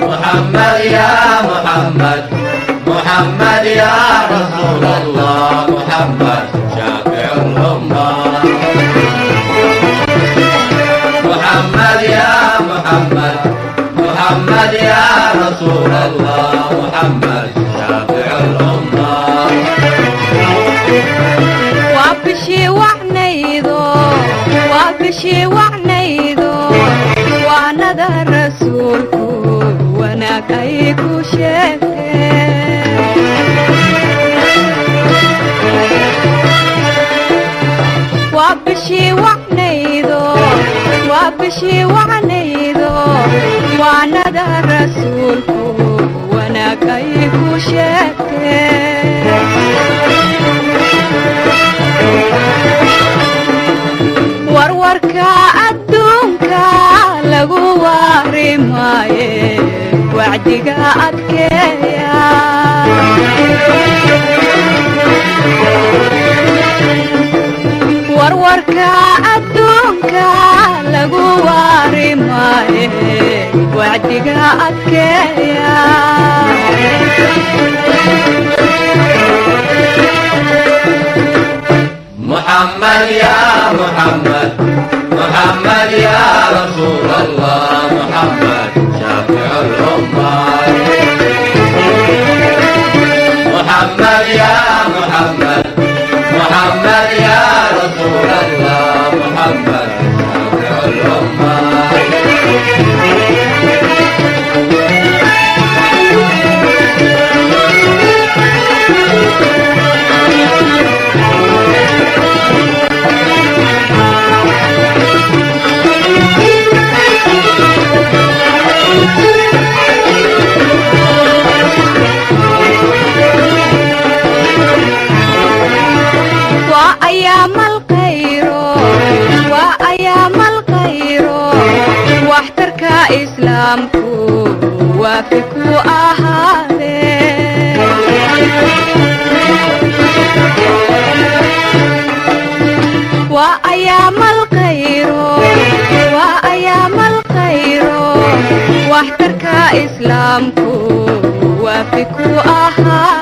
محمد يا محمد، محمد يا رسول الله، محمد شافع الأمة. محمد يا محمد، محمد يا رسول الله، محمد شافع الأمة. Waa bishii wacnaydo, waa bishii wacnaydo, waanada rasuulku wanaag ay ku sheegteen. Waa bishii wacnaydo, waa bishii wacnaydo, waanada rasuulku wanaag ay ku sheegteen. Warwarka adduunka lagu waari maaye, wacdiga adkeeya. Warwarka adduunka lagu waari maaye, wacdiga adkeeya. محمد يا محمد، محمد يا رسول الله، محمد شافع الأمة. محمد يا محمد، محمد يا رسول الله، محمد شافع الأمة. Waa ayaama alkhayro, waa ayaama alkhayro, waxtarka islaamku waafi ku ahaadee. Waa ayaama alkhayro, waa ayaama alkhayro, waxtarka islaamku waafi ku ahaadee.